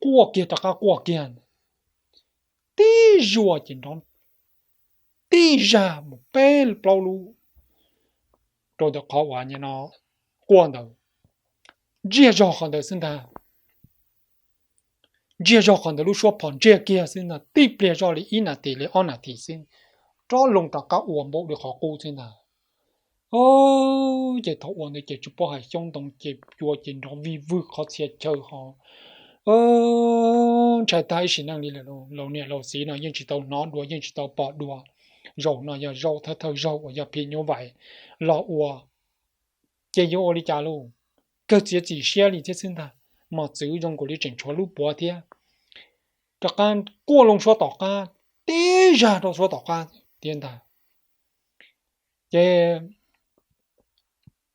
quaj kiag rov qab quaj kiag tib zuag ces nrov tib zag mus peb plaub lub rau ntawm qhov uas nim no quaj ntawd, ntsiag zog qhov ntawd xwb ntag. ntsiag zog qhov ntawd lub suab phom ntsiag kiag xwb ntag, tib pliag zoj li ib nas this li ob nas this xwb, rov loo rov qab ua npaum li qhov qub xwb ntag. Ces thaum ua ntawd ces tsis paub hais xyoob ntoo ces cua ces nrov vij vwg qhov txhia chaw ho ntshai tag ib sim neej li lawm. Laus niam laus txiv no yeej tsis tau hnov dua yeej tsis tau pom dua, zaum no yog zaum thawj thawj zaug uas yog phim nyuj vais los ua, ces yuav ua li cas lauj? Kawg txiav txim siab li thiab xwb ntag. Mos txwv zoo nkaus li tseem tshuav lub puav thiab, rov qab quaj loo suab tom qab, tib zag rau suab tom qab thiab ntag. Ces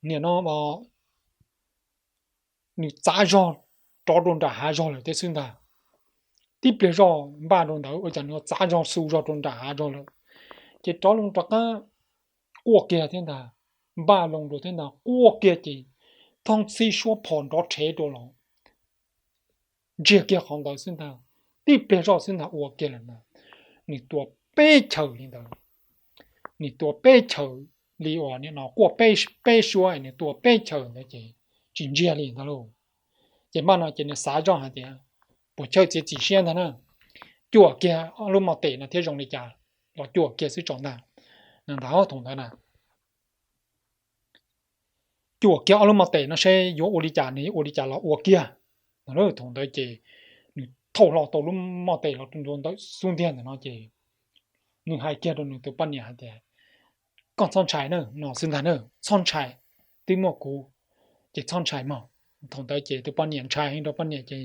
nim no nws txav zog rov rau nram hav zog lawm thiab xwb ntag. Tib pliag zoj npaj rau ntawd ua cas nws txav zog xu zog rau nram hav zog lawm. Ces rov loo rov qab quaj kiag thiab ntag, npaj loo rau thiab ntag, quaj kiag ces thooj txhib suab phom nrov rhev rau los ntsiag kiag qhov ntawd xwb ntag. Tib pliag zoj xwb ntag ua kiag lawm ntag. Nws tua peb chaws li ntawd, nws tua peb chaws li uas nim no quaj peb suab nws tua peb chaws ntawd ces tsis ntsiag li ntag lauj. Ces npaj no ces nws xav zoj hais tias puas chawj txiav txim siab ntag na, cuam kiag lub mos tes no thiab zoo li cas los cuam kiag xwb tso ntag. Nws ntag thaum ntawd na, cuam kiag ob lub mos tes no seb yuav ua li cas nws ua li cas los ua kiag. Thaum ntawd ces nws thauj hlo tau lub mos tes los rau ntawm xub ntiag ntawm no ces nws hais kiag rau nws tus poj niam hais tias, koj txhob ntshai na, no xwb ntag na, txhob ntshai, twb muaj kuv, ces txhob ntshai mog. Thaum ntawd ces tus poj niam ntshai heev rau poj niam ces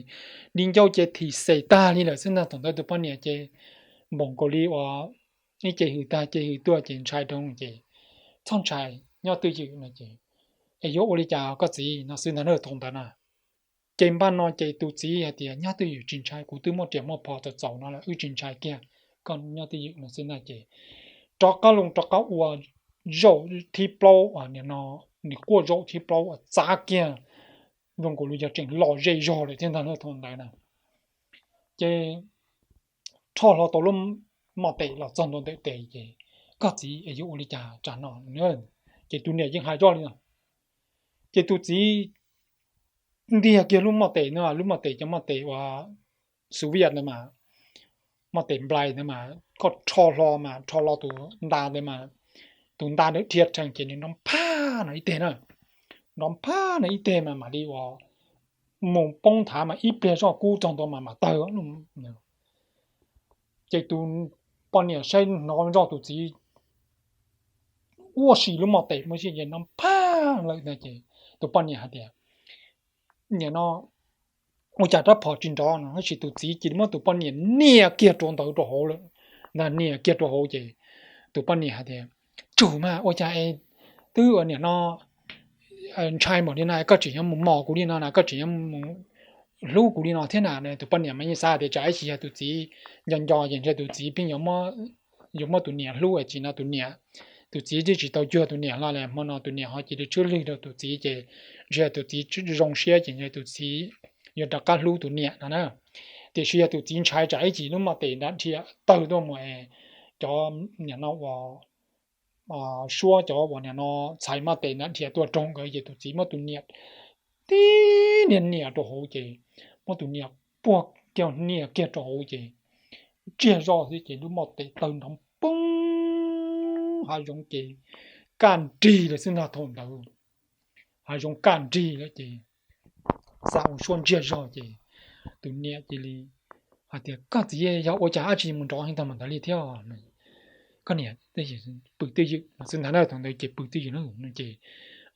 di ncauj ces thim xes tag li lawm xwb ntag. Thaum ntawd tus poj niam ces npaum nkaus li uas ib ce hws tag ce hws tuaj ces ntshai rau ces, txhob ntshai, nyob twj ywm no ces, es yuav ua li cas koj txiv, no xwb ntag na. Thaum ntawd na ces npaj no ces tus txiv hais tias nyob twj ywm tsis ntshai, kuv twb muaj riam muaj phom txaus txaus no lawm wb tsis ntshai kiag, koj nyob twj ywm no xwb ntag ces rov qab loo rov qab ua zaum thib plaub, nim no nws quaj zaum thib plaub uas txav kiag zoo nkaus li yog tseem lom zej zog lawm thiab ntag na. Thaum ntawd na ces rho hlo tau lub mos tes los txog ntua ntawm tes ces, koj txiv es yuav ua li cas tsam no? Ces tus niam yeej hais zoj li no. Ces tus txiv ntiag kiag lub mos tes no, lub mos tes cov mos tes uas Xov Viaj ntawd mas, mos tes nplais ntawd mas koj rho hlo mas rho hlo tus nta ntawd mas, tus nta ntawd dhia rhees ces nws nrov phaj no ib teg na, nrov phaj no ib teg mas mam li uas mus poob nthav mas ib pliag zoj kub txog ntua mas mam tawg. Ces tus poj niam saib hnov zoj tus txiv ua si lub mos tes muaj si ces nrov phaj lawm no ces tus poj niam hais tias, nim no ua cas rab phom tsis nrov no, tab sis tus txiv cia li muab tus poj niam nias kiag rau ntawd rau hauv lawm. Nias kiag rau hauv ces tus poj niam hais tias, tsum mas ua cas es twb ua nim no ntshai npaum li no koj tseem yuav mus mos kuv li no na, koj tseem yuav mus hlub kuv li no thiab na? Tus poj niam mas yeej xav tias tsam ib sim yog tus txiv nco nco ces ntshe tus txiv pheej yuav muab tus niam hlub, tsis no tus niam, tus txiv twb tsis tau cuag tus niam hlo li, hmo no tus niam ho cia li tswb lwg rau tus txiv ces ntshe tus txiv zoo siab ces ntshe tus txiv yuav rov qab hlub tus niam no na. Tiam sis yog tus txiv ntshai tsam ib sim lub mos tes nrov dhia tawg tuaj mus es cov nim no uas suab cov uas nim no txhais mos tes nrov dhia tuaj raug nkawd ces tus txiv muab tus niam tib niag nias rau hauv ces muab tus niam puag kiag nias kiag rau hauv ces ntsiag zoj xwb ces lub mos tes tawg nrov poob hav zoov ces kaj nrig lawm xwb ntag. Thaum ntawd hav zoov kaj nrig lawm ces xa ua suab ntsiag zog ces tus niam cia li hais tias, koj txiv, yog ua cas dab tsi mus nrov heev tag mus ntawd li thiab? Koj niam pw twj ywm xwb ntag na. Thaum ntawd ces pw twj ywm na ces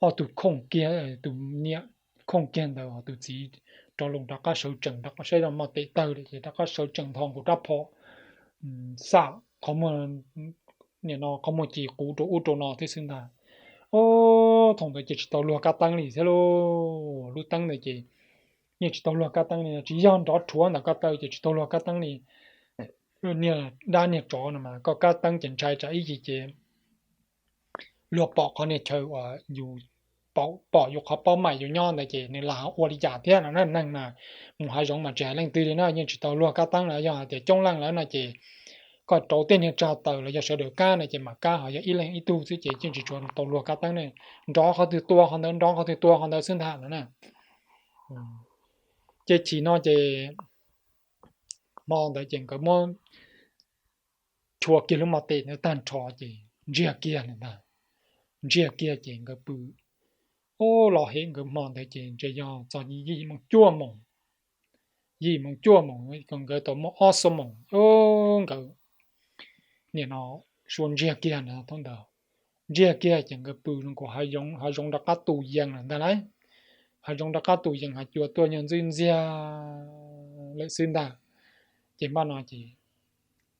ob tug khooj kiag, tus niam khooj kiag ntawd, tus txiv rov loo rov qab sawv tsees, rov qab saib zoj mos tes tawg lawm ces rov qab sawv tsees nthos nkaus rab phom xam qhov muag, nim no qhov muag ci quv rau ub rau no thiab xwb ntag. Thaum ntawd ces tsis tau luag kab teeb li thiab lauj. Lub teeb ntawd ces yeej tsis tau luag kab teeb li, tsis yog nrov rhuav ntawm ko taw ces tsis tau luag kab teeb li. Niag dab niag tsov no mas koj kab teeb ces ntshai tsam ib chim ces luag pom qhov niag chaw uas yus pom yus qhov paub mais yus nyob ntawd ces nws lam ua li cas thiab no na. Neeg mas mus hav zoov mas tsis hais leej twg li na, yeej tsis tau luag kab teeb los yog hais tias coob leej lawm no ces koj rauv tej niag tsag taws los yog sawv daws kab no ces mam kab, ho yog ib leeg ib tug xwb ces yeej tsis tshua tau luag kab teeb ne. Nrov qhov twg tua qhov ntawd, nrov qhov twg tua qhov ntawd xwb ntag no na. Ces chim no ces Hmo ntawd ces nkawd muab chua kiag lub mos tes ntawd tag nrho ces ntsiag kiag lawm ntag. Ntsiag kiag ces nkawd pw, ub, los hem nkawd hmo ntawd ces ntshe yog txog yim moos cuaj moos, yim moos cuaj moos, nkawd tau muaj ob xuab moos, ub, nkawd nim no sua ntsiag kiag na thaum ntawd. Ntsiag kiag ces nkawd pw zoo nkaus hav zoov rov qab tu yees lawm ntag lauj. Hav zoov rov qab tu yees, hav cua tuaj nyuag ntxwb ntxiag lawm xwb ntag. Ces npaj no ces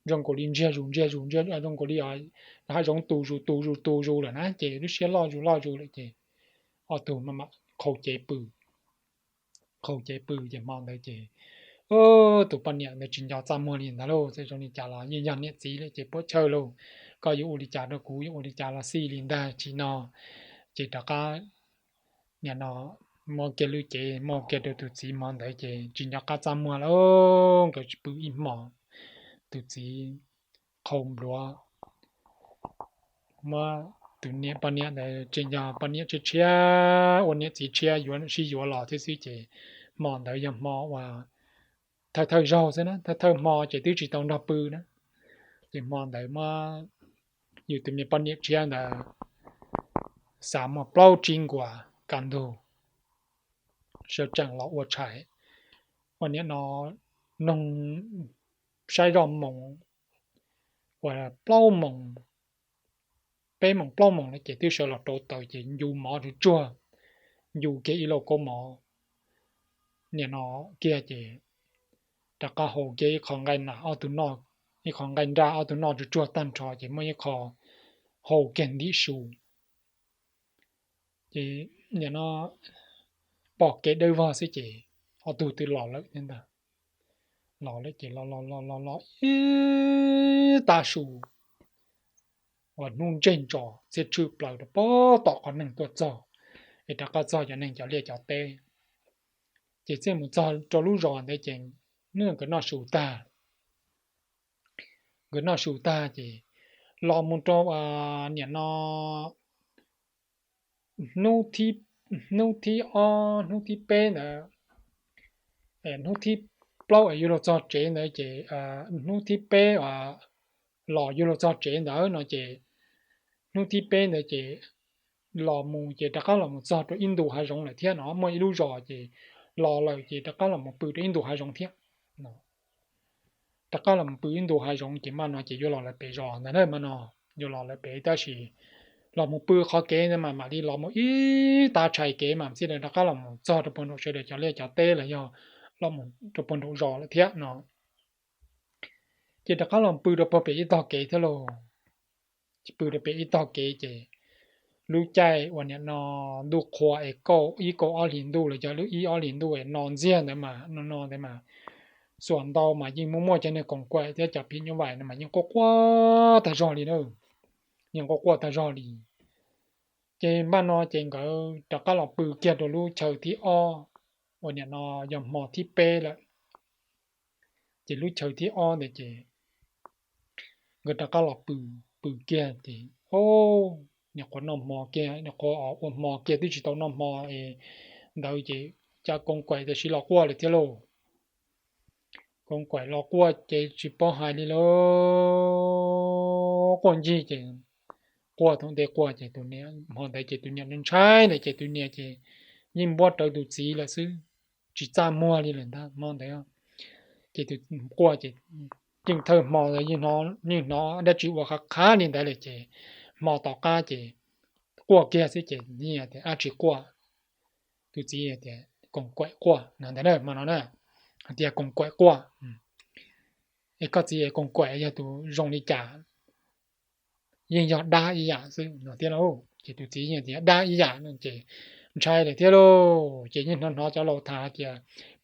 zoo nkaus li ntsiag zus ntsiag zus, zoo nkaus li hav zoov tu zus tu zus tu zus lawm na, ces lub siab loj zus loj zus lawm ces ob tug mam qhau cev pw. Qhau cev pw ces hmo ntawd ces tus poj niam ntawd tsis nco txaj muag li ntag lauj. Txawm zoo li cas los yeej yog niam txiv lawm ces puam chawj lauj, koj yuav ua li cas rau kuv, yuav ua li cas los xij li ntag tsis no. Ces rov qab nim no muab kiag lub cev muab kiag rau tus txiv hmo ntawd ces tsis nco qab txaj muag lauj, nkawd tsis pw ib hmos. Tus txiv qhau npluav, muab tus niam, poj niam ntawd tsis nco, poj niam tshiab tshiab ua niam txiv tshiab yuav sib yuav los thiab xwb ces hmo ntawd yog hmo uas thawj thawj zaug xwb na, thawj thawj hmo ces twb tsis tau nrog pw na. Ces hmo ntawd muab yus tus me poj niam tshiab ntawd xav muag plaub tsib nkuas kaj ntug sawv tsees los ua tshais, ua nim no noog saib zoj moos, uas plaub moos, peb moos plaub moos no ces twb sawv los rauv taws ces ncu mov tsuag tsuag, ncu kiag ib lauj kaub mov nim no kiag ces rov qab hau kiag ib qho nqaij nas ob tug noj, ib qho nqaij nraj ob tug noj tsuag tsuag tag nrho ces muaj ib qho hau kiag ntim su. Ces nim no pom kev dawb vog xwb ces ob tug twb los lawm thiab ntag. Los lawm ces los los los los los ib tav su uas hnub ntseg ntsos txhiab tshwj plaws rau pem tom qhov neeg tuaj txog, es rov qab txog cov neeg cov liaj cov teb. Ces txij mus txog rau lub zos ntawd ces hnub nkawd noj su tag, nkawd noj su tag ces los mus rau nim no hnub thib, hnub thib ob hnub thib peb ntawd, hnub thib plaub es yuav luag txog tsev ntawd ces hnub thib peb los yuav luag txog tsev ntawd no ces hnub thib peb ntawd ces los mus ces rov qab los mus txog rau ib ntu hav zoov lawm thiab no, muaj ib lub zos ces los lawm ces rov qab los mus pw rau ib ntu hav zoov thiab. Rov qab los mus pw ib ntu hav zoov ces mas no ces yuav los lawv pem zos ntag na, mas no yuav los lawv pem tab sis los mus pw qhov kev ntawd mas mam li los mus ib tav tshais kev mas txij rov qab los mus txog rau puag nraum sawv daws cov liaj cov teb los yog los mus rau puag nraum zos lawm thiab no. Ces rov qab los pw rau puag pem ib tog kev thiab lauj. Pw rau pem ib tog kev ces lub caij uas nim no ntuj qhua es kaum ib kaum ob hlis ntuj los yog lub ib ob hlis ntuj es no ntxiag ntawd mas no no ntawd mas xuas ntau mas yeej muaj muaj cov niag koom kuam thiab cov phim nyuj vais no mas yeej quaj quaj tag zog li na, yeej quaj quaj tag zog li. Ces npaj no ces nkawd rov qab los pw kiag rau lub chaw thib ob uas nim no yog hmo thib peb lawm. Ces lub chaw thib ob ntawd ces nkawd rov qab los pw, pw kiag ces nim qhuav noj hmo kiag, nim qhuav ua hmo kiag twb tsis tau noj hmo es ntawd ces cas koom kuam tam sim los quaj lawm thiab lauj. Koom kuam los quaj ces tsis paub hais li lauj, quaj ncig ces quaj thaum ntej quaj ces tus niam hmo ntawd ces tus niam ntshai ntawd ces tus niam ces yeej npuab rawv tus txiv lawm xwb, tsis txaj muag li lawm ntag hmo ntawd. Ces tus quaj ces yeej thawj hmo yeej hnov dab tsi ua qhav qhav li ntawd lawm ces hmo tom qab ces quaj kiag xwb ces yeej tias dab tsi quaj, tus txiv tias koom kuam quaj no ntag na, hmo no na, hais tias koom kuam quaj. Es koj txiv, koom kuam yog tus zoo li cas? Yeej yog dab ib yam xwb no thiab lauj. Ces tus txiv yeej tias dab ib yam no ces ntshai lawm thiab lauj. Ces yeej hnov hnov cov laus tham hais tias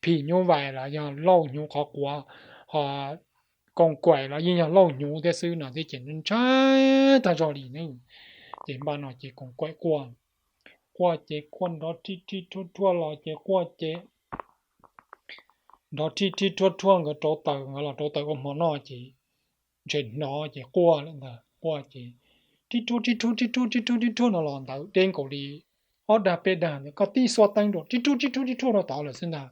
phim nyuj vais los yog lauj hnyuv qhov quav, ho koom kuam los yeej yog lauj hnyuv thiab xwb no thiab ces ntshai tag zog li na. Ces npaj no ces koom kuam quaj, quaj ces quaj nrov rhib rhib rhuaj rhuaj los ces quaj ces nrov rhib rhib rhuaj rhuaj, nkawd rauv taws, nkawd los rauv taws ua hmo noj ces ntshe hnov ces quaj lawm ntag, quaj ces rhib rhuaj rhib rhuaj rhib rhuaj rhib rhuaj rhib rhuaj no los ntawd deb nkaus li ob dag peb dag ntawd, koj tib xuab teeb rau rhib rhuaj rhib rhuaj rhib rhuaj rau tod lawm xwb ntag.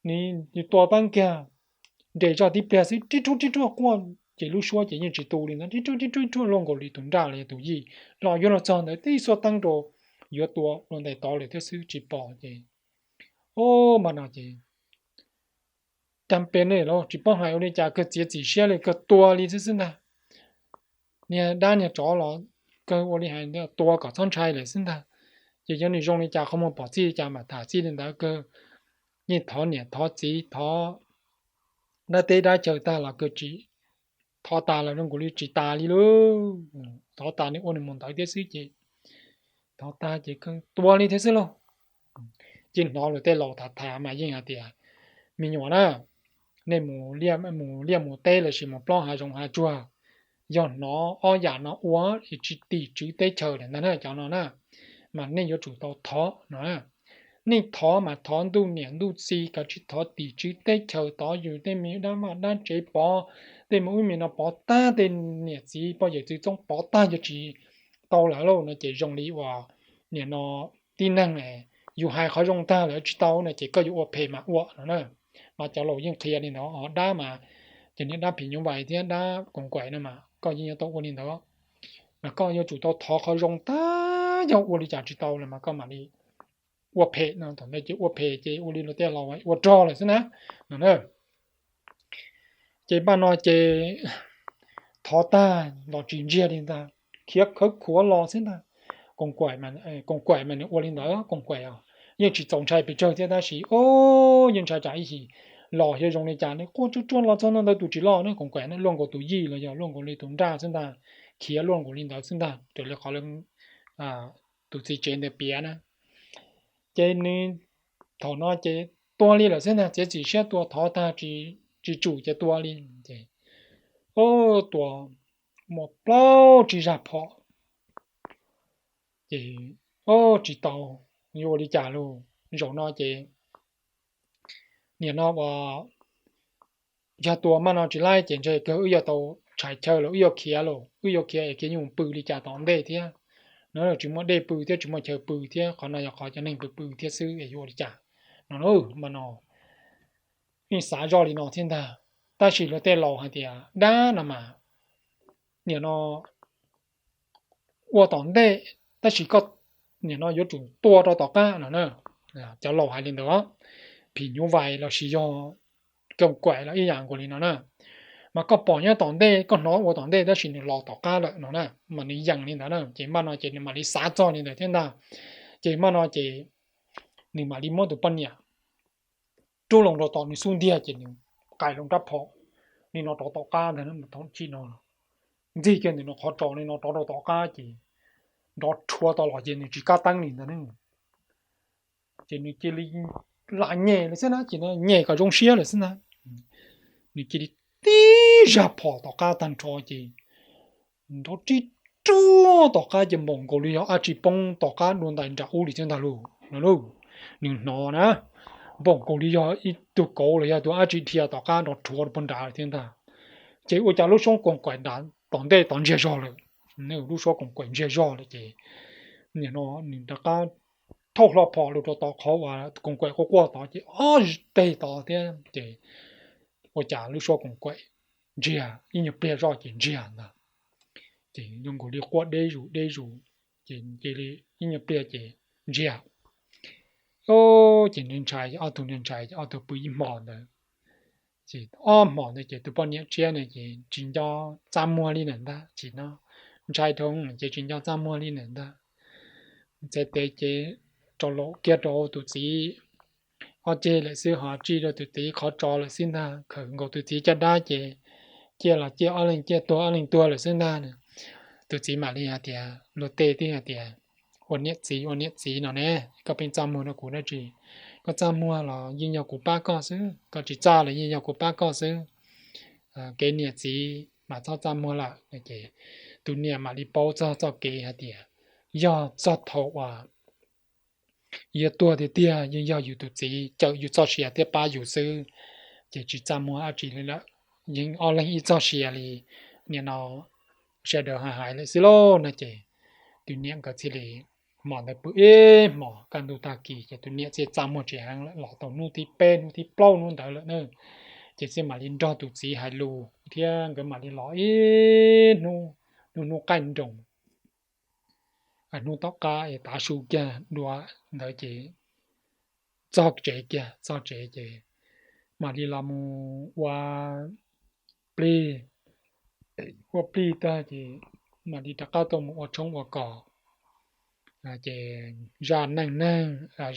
Nws tua teeb kiag nres zog tib pliag xwb, tib ruaj tib ruaj quaj ces lub suab ces yeej tsis tu li ntawd, tib ruaj tib ruaj tib ruaj luaj nkaus li tus nraj los yog tus yij. Los yuav luag txog ntawd tib xuab teeb rau, yuav tua dua ntais tod lawm thiab xwb tsis pom ces, o, mas no ces, cas pem ne los tsis paub hais ua li cas, kawg txiav txim siab li kawg tua li xwb xwb ntag. Niag dab niag tsov los kawg ua li hais tua kom txhob ntshai lawm xwb ntag. Ces yog nws zoo li cas qhov muag pom txij li cas mam tham txij li ntawd, kawg yeej thov niam thov txiv thov dab teb dab chaw tag los kawg tsis, thov tas los zoo nkaus li tsis tas li lauj. Thov tas nws ua nws mus ntawd thiab xwb ces, thov tas ces kawg tua li thiab xwb lauj. Ces hnov luag tej laus tham tham mas yeej hais tias, me nyuam na, nej mus liaj mus teb lossis mus plob hav zoov hav tsuag, yog hnov ob yam no ua es tsis tim tswv teb chaws lawm ntag na cov no na, mas nej yuav tsum tau thov no. Nej thov mas thov ntuj niam ntuj txiv, kav tsij thov tim tswv teb chaws tod, yus tej me dab vaj dab tsev pov, tej me ub me no pov tag, tej niam txiv poj yawm txwv txoob pov tag yuav tsis tau lawm lauj no ces zoo li uas nim no tib neeg yus hais qhov zoo tag lawm tsis tau no ces koj yuav ua phem mas ua no na. Mas cov laus yeej qhia li ntawd ho dab mas, ces niag dab phim nyuj vais thiab dab koos kaim no mas koj yeej yuav tau ua li ntawd. Mas koj yuav tsum tau thov qhov zoo tag, yog ua li cas tsis tau los mas koj mam li ua phem no. Thaum ntawd ces ua phem ces ua li luag tej laus ua rog lawm xwb na no na. Ces npaj no ces thov tag los tsis ntsiag li ntag, khiav khawv khuav los xwb ntag. Koos kaim mas nws ua li ntawd, koos kaim os, yeej tsis txaus ntshai pes tsawg thiab tab sis o, yeej ntshai tsam ib him los xyov zoo li cas ne, quaj tsuag tsuag los txog no ntawd tus tsis loj ne, koos kaim ne luaj nkaus tus yij los yog luaj nkaus li tus nraj xwb ntag, khiav luaj nkaus li ntawd xwb ntag raws li qhov tus txiv tsev ntawd piav na. Ces nws thaum no ces tua li lawm xwb ntag, txiav txim siab tua, thov tag tsis tsum ces tua li. Ces tua muaj plaub tsib zaj phom ces tsis tau, yuav ua li cas lauj. Zaum no ces nim no uas yog tua maj no tsis laib ces ntshe kawg wb yuav tau tshais chaw los wb yuav khiav lauj, wb yuav khiav es khiav yuav mus pw li cas tom ntej thiab no, tsis muaj dej pw thiab tsis muaj chaw pw thiab, qhov no yog qhov cov neeg pw pw thiab xwb es yuav ua li cas no. Mas no yeej xav zoj li no thiab ntag. Tab sis luag tej laus hais tias dab no mas nim no ua tom ntej, tab sis koj nim no yuav tsum tua rau tom qab no na. Cov laus hais li ntawd, phim nyuj vais los sis yog koos kaim los ib yam nkaus li no na. Mas koj pom nyob tom ntej, koj hnov ua tom ntej tab sis nws los tom qab lawm no na, mas nws yees li ntawd na, ces npaj no ces nws mam li xav txog li ntawd thiab ntag. Ces npaj no ces nws mam li muab tus poj niam rub loo rau tom nws xub ntiag ces nws qais loo rab phom li no rov tom qab ntag. Thaum chim no ntxig kiag ntawm nws qhov tsos li no rov rau tom qab ces nrov rhuav tau los ces nws tsis kab teeb li ntag. Ces nws cia li lam nyem lawm xwb na, ces nyem kom zoo siab lawm xwb ntag. Nws cia li tib zaj phom tom qab tag nrho ces nrov rib ruag tom qab ces npaum nkaus li yog dab tsi poob tom qab dua ntais nram ub li thiab ntag lauj no. Nws hnov na, npaum nkaus li yog ib tug kauv los yog tus dab tsi dhia tom qab nrov rhuav rau puag nrad li thiab ntag. Ces ua cas lub suab koos kaim tom ntej tod ntsiag zog lawm, lub suab koos kaim ntsiag zog lawm ces nim no nws rov qab thauj hlo phom los rau tom qhov uas koos kaim quaj quaj tod ces ob teg tod thiab ces ua cas lub suab koos kaim ntsiag ib nyuag pliag zoj ces ntsiag ntag. Ces zoo nkaus li quaj deb zus deb zus, ces cia li ib nyuag pliag ces ntsiag. Ces ntshai ntshai, ob tug ntshai ntshai ces ob tug pw ib hmos ntawd. Ces ob hmos ntawd ces tus poj niam tshiab ne ces tsis nco txaj muag li lawm ntag, tsis no ntshai dhau ces tsis nco txaj muag li lawm ntag. Txhais tes ces rau laum kiag rau tus txiv ob ceg lawm xwb, ho tsij rau tus txiv qhov tsos lawm xwb ntag, khawm nkaus tus txiv caj dab ces ciaj los ciaj, ob leeg ciaj tuag ob leeg tuag lawm xwb ntag. Tus txiv mam li hais tias, luag tej twb hais tias ua niam txiv ua niam txiv no ne, koj pheej txaj muag rau kuv dab tsi? Koj txaj muag los yeej yog kuv pab koj xwb, koj tsis txaj los yeej yog kuv pab koj xwb. Kev niam txiv mas txhob txaj muag lawm. Ces tus niam mam li paub txog txoj kev hais tias yog txog thaum uas yuav tuag tiag tiag yeej yog yus tus txiv cawm yus txoj sia thiab pab yus xwb, ces tsis txaj muag dab tsi li lawm, yeej ob leeg ib txoj sia li nim no sawv daws hais hais lawm xwb lauj no. Ces tus niam nkawd thiaj li, hmo ntawd pw ib hmos kaj ntug tag kis ces tus niam thiaj txaj muag tsis heev lawm, los tau hnub thib peb hnub thib plaub hnub ntawd lawm na. ces thiaj mam li nrog tus txiv hais lus thiab nkawd mam li los ib hnub, hnub hnub qaij nroos, hnub tom qab es tav su kiag dua ntawd ces txog tsev kiag, txog tsev ces mam li los mus ua plig, ua plig tag ces mam li rov qab tuaj mus ua tshoob ua kos. Ces zaj neej neeg,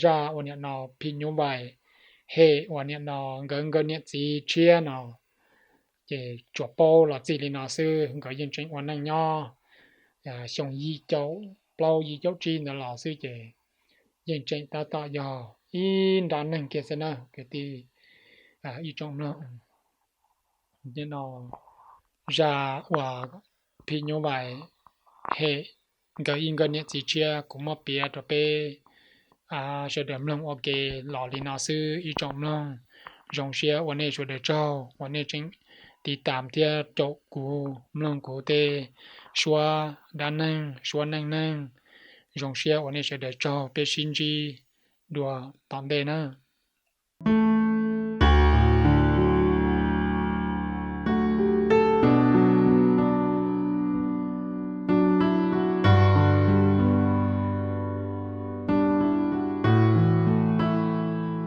zaj uas niam no phim nyuj vais hem uas niam no nkawd nkawd niam txiv tshiab no ces tsuas paub los txij li no xwb, nkawd yeej tseem ua neej nyob xyoo yim caum plaub yim caum tsib ntawd los xwb ces yeej tseem tab tom yog ib nrab neeg kiag xwb na kwv tij ib tsoom mloog. Nim no zaj uas phim nyuj vais hem nkawd ib nkawd niam txiv tshiab kuv muab piav rau peb sawv daws mloog ua ke los li no xwb ib tsoom mloog. Zoo siab ua nej sawv daws tsaug uas nej tseem tiv tam thiab caum kuv mloog kuv tej suab dab neeg suab neej neeg. Zoo siab ua nej sawv daws tsaug, peb sib ntsib dua tom ntej na.